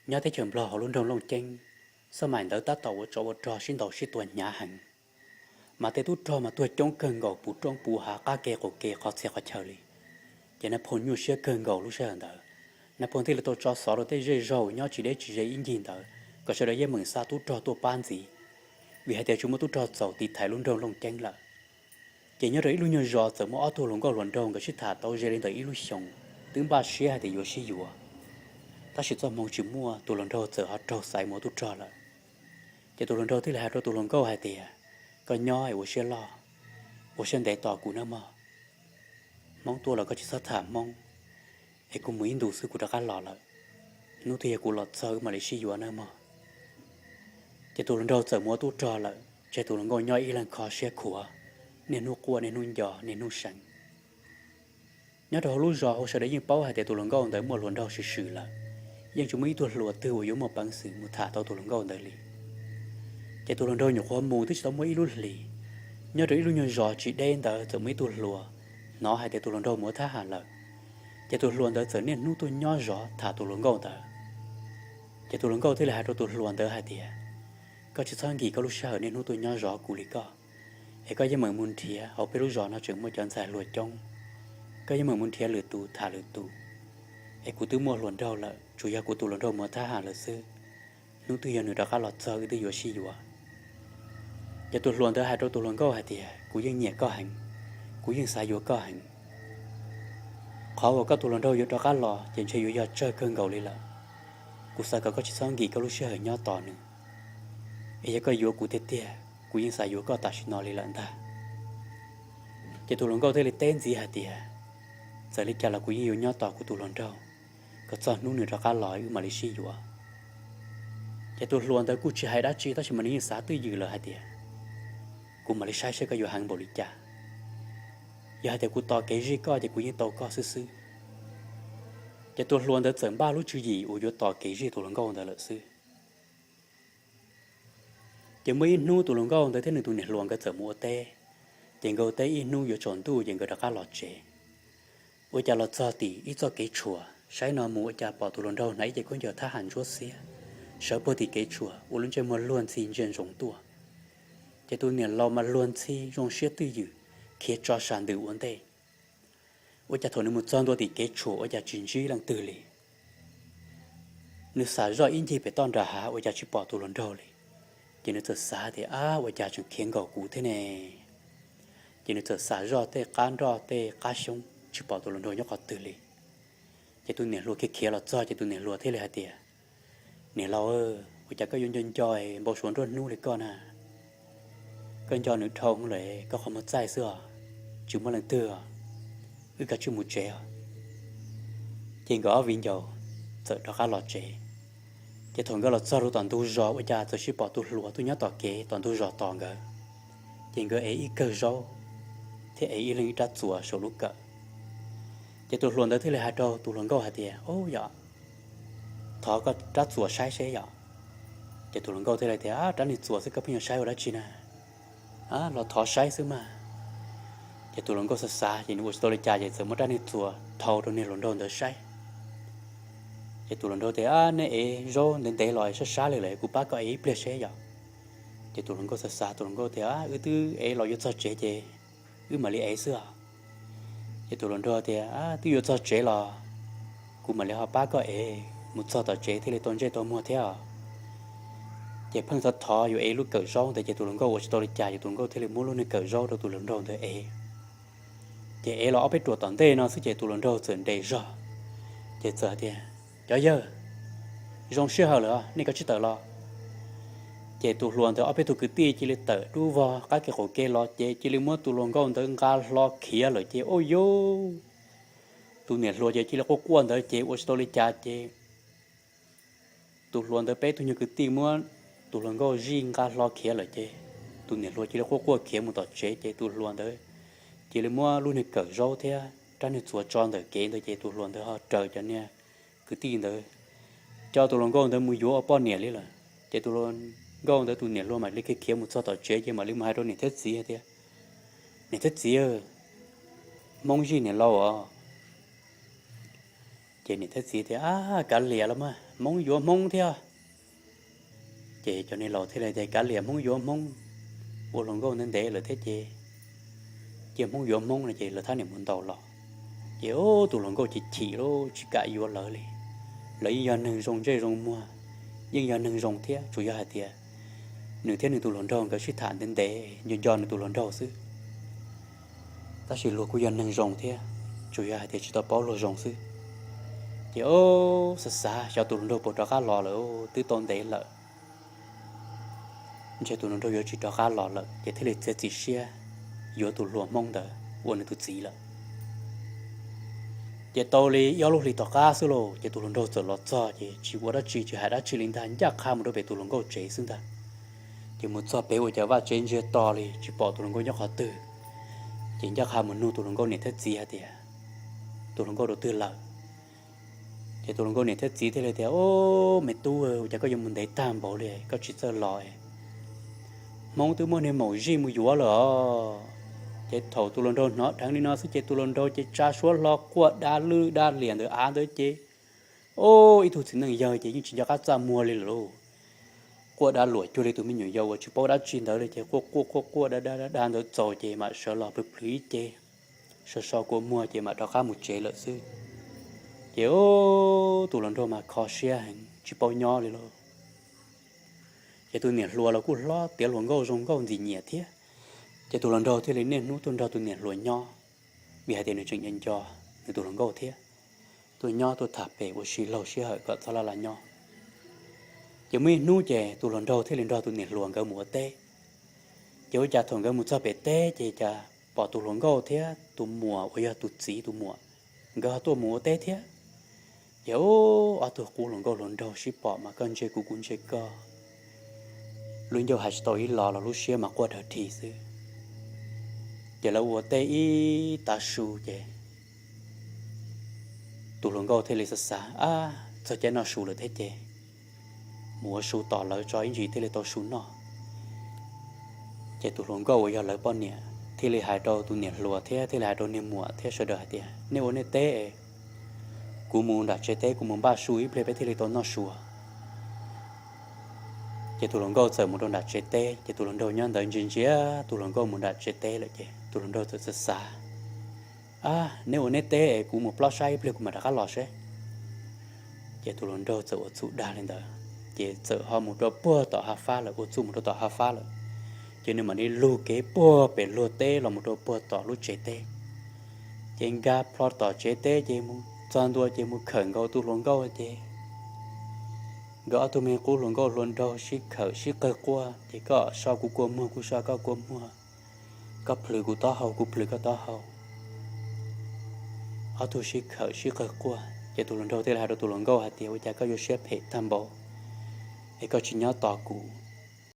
Nyob teb chaws Nplog hauv lub nroog Looj Ceeb, xab maim ntawd tab tom ua tsov ua rog sib ntaus sib tua hnyav heev, mas tej tub rog mas tuag coob kawg nkaus puv roob puv hav qab ke qaum ke qhov txhia qhov chaw li. Ces Nais Phoo nyuaj siab kawg nkaus lub sij hawm ntawd, Nais Phoo thiaj li tau tso xov rau tej zej zog uas nyob tsis deb tsis ze ib ncig ntawd kom sawv daws yeej meem xa tub rog tuaj pab ntxiv, vim hais tias tsis muaj tub rog txaus tiv thaiv lub nroog Looj Ceeb lawm. Ces nyob rau ib lub nyuag zos txawm muaj ob tug hluas nkauj hluas nraug nkawd sib tham tau ze li ntawm ib lub xyoos, twb npaj siab hais tias yuav sib yuav, tab sis txoj hmoo tsis muaj, tus hluas nraug txawm ho raug xaiv mus ua tub rog lawm. Ces tus hluas nraug thiaj li hais rau tus hluas nkauj hais tias, koj nyob es ua siab loj, ua siab ntev tos kuv nawb mog. Hmoob tuaj los koj tsis txhob tham Hmoob, es kuv mus ib ntus xwb kuv rov qab los lawm. Hnub twg yog kuv los txog wb mam li sib yuav nawb mog. Ces tus hluas nraug txawm mus ua tub rog lawm, tseg tus hluas nkauj nyob ib leeg kho siab khuav, niaj hnub quaj niaj hnub nco niaj hnub seev. Nyob rau hauv lub zos hauv sawv daws yeej paub hais tias tus hluas nkauj ntawd muaj hluas nraug swm swm lawm, yeej tsis muaj ib tug hluas twg uas yuav muaj peev xwm mus tham tau tus hluas nkauj ntawd li. Ces tus hluas nraug nyuam qhuav mus twb tsis tau muaj ib lub hlis, nyob rau ib lub nyuag zos tsis deb ntawd txawm muaj ib tug hluas hnov hais tias tus hluas nraug mus ua thab ham lawm. Ces tus hluas ntawd txawm niaj hnub tuaj nyob zov tham tus hluas nkauj ntawd. Ces tus hluas nkauj thiaj li hais rau tus hluas ntawd hais tias, koj tsis txhob nkim koj lub sij hawm niaj hnub tuaj nyob zov kuv li koj, es koj yeej meem mus nrhiav, hauv peb lub zos no tseem muaj cov ntxhais hluas coob, koj yeej meem mus nrhiav lwm tus tham lwm tus, es kuv twb muaj hluas nraug lawm, tsuas yog kuv tus hluas nraug mus ua thab ham lawm xwb. Hnub twg yog nws rov qab los txog wb twb yuav sib yuav. Ces tus hluas ntawd hais rau tus hluas nkauj hais tias, kuv yeej nyiam koj heev, kuv yeej xav yuav koj heev. Qhov uas koj tus hluas nraug yuav rov qab los ces ntshe yuav yog tsawg kawg nkaus li lawm. Kuv xav kom koj tsis txhob nkim koj lub sij hawm nyob tos nws, es yog koj yuav kuv tiag tiag, kuv yeej xav yuav koj tam sim no li lawm ntag. Ces tus hluas nkauj thiaj li teb ntxiv hais tias, txawm li cas los kuv yeej yuav nyob tos kuv tus hluas nraug, kom txog hnub nws rov qab los wb mam li sib yuav. Ces tus hluas ntawd kuj tsis hais dab tsi tab sis mas nws yeej xav twj ywm lawm hais tias, kuv mam li saib seb koj yuav heev npaum li cas. Yog hais tias kuv tos kev zij koj ces kuv yeej tau koj xwb xwb. Ces tus hluas ntawd txawm npaj lub tswv yim uas yuav tos kev zij tus hluas nkauj ntawd lawm xwb. Ces muaj ib hnub tus hluas nkauj ntawd thiab nws tus niam hluas nkawd txawm mus ua teb. Ces nkawd ua teb ib hnub yuav tsaus ntuj ces nkawd rov qab los tsev. Ua cas los txog tim ib txoj kev tshuam, saib no mus ua cas pom tus hluas nraug hnav ib ce khaub ncaws thab ham ntsuab xiab, sawv puag tim kev tshuam ua lub ntsej muag luag ntxhi ntsia ntsoov tuaj. Ces tus niam laus mas luag ntxhi zoo siab twj ywm, khiav tso sas ntws ua ntej. Ua cas thaum nws mus txog ntua tim kev tshuam ua cas tsis ntsib leej twg li. Nws xam zoj ib ncig pem toj nram hav ua cas tsis pom tus hluas nraug li. Ces nws txawm xav tias, ab, ua cas tseem khiav nkaum kuv thiab ne? Ces nws txawm xam zoj tej qab nroj tej qab xyoob tsis pom tus hluas nraug nyob qhov twg li. Ces tus niam hluas khiav khiav los txog ces tus niam hluas thiaj li hais tias, niam laus, ua cas koj yuav nco nco npau suav nruab hnub li koj na? Koj nco nws dhau lawm, koj qhov muag txaij xwb os, tsis muaj leej twg os, wb kav tsij mus tsev os. Ces nkawd ob viv ncaus txawm rov qab los tsev. Ces thaum nkawd los txog rau tom ntug zos ua cas txawm sib pom tus hluas tuaj nyob tom kev tom ntug zos tos nkawd. Ces nkawd ev ib kawm zaub thiab ev ib leeg ib rab txuas saum lub kawm. Ces tus hluas ntawd thiaj li hais rau tus hluas nkauj hais tias, ub, yog thov koj rab txuas saib seb yom. Ces tus hluas nkauj thiaj li tias, rab niag txuas xwb koj pheej yuav saib ua dab tsi na? Los thov saib xwb mas. Ces tus hluas nkauj xav xav ces nws ua tsis tau li cas ces txawm muab rab niag txuas dhau rau niag hluas nraug ntawd saib. Ces tus hluas nraug tias, nej ev zaub ntev ntev los sab sab li lawm, kuv pab koj ev ib pliag seb yom. Ces tus hluas nkauj xav xav, tus hluas nkauj tias, wb twb ev los yuav txog tsev ces wb mam li ev xwb os. Ces tus hluas nraug tias, twb yuav txog tsev los kuv mam li ho pab koj ev, mus txog tom tsev thiaj li tau ntsej tau muag thiab os. Ces pheej thov thov yuav ev lub kawm zaub ntawd ces tus hluas nkauj ua tsis tau li cas ces tus hluas nkauj thiaj li muab lub niag kawm zaub rau tus hluas nraug ntawd ev. Ces ev los ob peb ruam tom ntej no xwb ces tus hluas nraug txawm nres zog, ces txawm tias, cov yawg, zoo sij hawm lawm, nej kav tsij tawm los. Ces tus hluas ntawd ob peb tug kwv tij cia li tawm dub vog qab kev qaum kev los ces cia li muab tus hluas nkauj ntawd nqa hlo khiav lawm ces, ub, yus, tus niam hluas ces cia li quaj quaj ntawd ces ua tsis tau li cas ces tus hluas ntawd peb tug nyuag kwv tij muab tus hluas nkauj zij nqa hlo khiav lawm ces tus niam hluas cia li quaj quaj khiav mus tom tsev ces tus hluas ntawd cia li muab lub niag kawm zaub thiab rab niag txuas tso ntawm kev ntawd ces tus hluas ntawd ho raws cov niag kwv tij ntawd coj tus hluas nkauj ntawd mus yuav ua poj niam li lawm. Ces tus hluas nkauj ntawd tus niam hluas mam li khiav khiav mus txog tom tsev ces mam li mus hais rau niam thiab txiv tias, niam thiab txiv, Hmoob zij niam laus os. Ces niam thiab txiv tias, ab, kav liam los mas, Hmoob yuav Hmoob thiab. Ces cov niag laus thiaj li tias, Kav liam, Hmoob yuav Hmoob, ua hluas nkauj ntev ntev lawm thiab ces cia Hmoob yuav Hmoob no ces lawv thab niam mus ntaus los. Ces tus hluas nkauj chim chim lawm tsis kam yuav lawv li. Lawv yeej yog neeg zoo ntsej zoo muag, yeej yog neeg zoo thiab, tsuas yog hais tias nws thiab nws tus hluas nraug nkawd sib tham ntev ntev nco nco nws tus hluas nraug xwb. Tab sis luag kuj yog neeg zoo thiab, tsuas yog hais tias tsis tau paub luag zoo xwb. Ces xav xav xyov tus hluas nraug puas rov qab los lawm, twb tau ntev lawm, ntshe tus hluas nraug yuav tsis rov qab los lawm, ces thiaj li txiav txim siab yuav tus hluas Hmoob ntawd ua nws tus txiv lawm. Ces tau li ob lub hlis tom qab xwb lauj, ces tus hluas nraug txawm los txog ces tsis ua dab tsi tsis hais dab tsi li ntag, ncaj qha mus rau pem tus hluas nkauj tsev xwb ntag. Ces mus txog pem ua cas vaj tsev ntsiag to li tsis pom tus hluas nkauj nyob qhov twg. Ces ncaj qha mus nug tus hluas nkauj niam thiab txiv hais tias, Tus hluas nkauj rau twg lawm? Ces tus hluas nkauj niam thiab txiv thiaj li tias, Au, me tub, ua cas koj yuav mus ntev tag npaum li koj tsis txawj los? Hmoob twb muab niag maum zij mus yuav lawm os. Ces thaum tus hluas nraug hnov dheev li no xwb ces tus hluas nraug ces tsa suab hlo quaj dab lwj dab liam ntawm av ntawd ces, o, ib tug txiv neej yawg ces yeej tsis nco qab txaj muag li lawm lauj. Quaj dab luam cuag li tus me nyuam yaus uas tsis paub dab tsi ntawd li ces quaj quaj quaj quaj da da da ntawd txaus ces mam sawv los plhws plhws ib ce, so so kua muag ces mam rov qab mus tsev lawm xwb. Ces tus hluas nraug mas kho siab heev tsis paub nyob li lauj. Ces tus niam hluas los kuj hlob tiav hluas nkauj zoo nkauj ntxim nyiam thiab. Ces tus hluas nraug thiaj li niaj hnub tuaj nrog tus niam hluas nyob, vim hais tias nws tseem nco nco nws tus hluas nkauj thiab. Tuaj nyob tuaj tham pem ua si laug sij hawm kom txhob laj laj nyob. Ces muaj ib hnub ces tus hluas nraug thiaj li nrog tus niam hluas nkawd mus ua teb. Ces ua cas thaum nkawd mus txog pem teb ces cas pom tus hluas nkauj thiab tus muam uas yog tus txiv tus muam, nkawd ho tuaj mus ua teb thiab. Ces ob tug qub hluas nkauj hluas nraug sib pom mas koj ntsia kuv kuv ntsia koj, lub ncauj hais tsis tau ib los los lub siab mas quaj dawg dhi xwb. Ces lawv ua teb ib tav su ces tus hluas nkauj thiaj li xav xav, Ab, txog caij noj su lawm thiab ces mus ua su tos lawv tso ib ntsis thiaj li tau su noj. Ces tus hluas nkauj uas yog lawv poj niam thiaj li hais rau tus niam hluas thiab thiaj li hais rau niag muam thiab sawv daws hais tias, Nej ua nej teb es kuv mus nram tsev teb kuv mus npaj su ib pliag peb thiaj li tau noj su. Ces tus hluas nkauj txawm mus rau nram tsev teb ces tus hluas nraug nyob ntawd ntsia ntsia tus hluas nkauj mus nram tsev teb lawm ces tus hluas nraug txawm xav xav, Ab, neb ua neb teb es kuv mus plob saib ib pliag kuv mam rov qab los seb. Ces tus hluas nraug txawm ua txuj dag li ntawd, ces txawm ho mus rau puag tom hav fab lawm, ua txuj mus rau tom hav fab lawm. Ces nws mam li lug kev puag pem luag teb los mus rau puag tom lub tsev teb. Ces nkag plho tom tsev teb ces mus txog ntua ces mus khawm nkaus tus hluas nkauj ces nkawd ob tug me qub hluas nkauj hluas nraug sib khawm sib qawg quaj ces koj so kuv kua muag kuv so koj kua muag, koj plhws kuv taub hau kuv plhws koj taub hau. Ob tug sib khawm sib qawg quaj ces tus hluas nraug thiaj li hais rau tus hluas nkauj hais tias, Ua cas koj yuav siab phem tag npaum es koj tsis nyob tos kuv?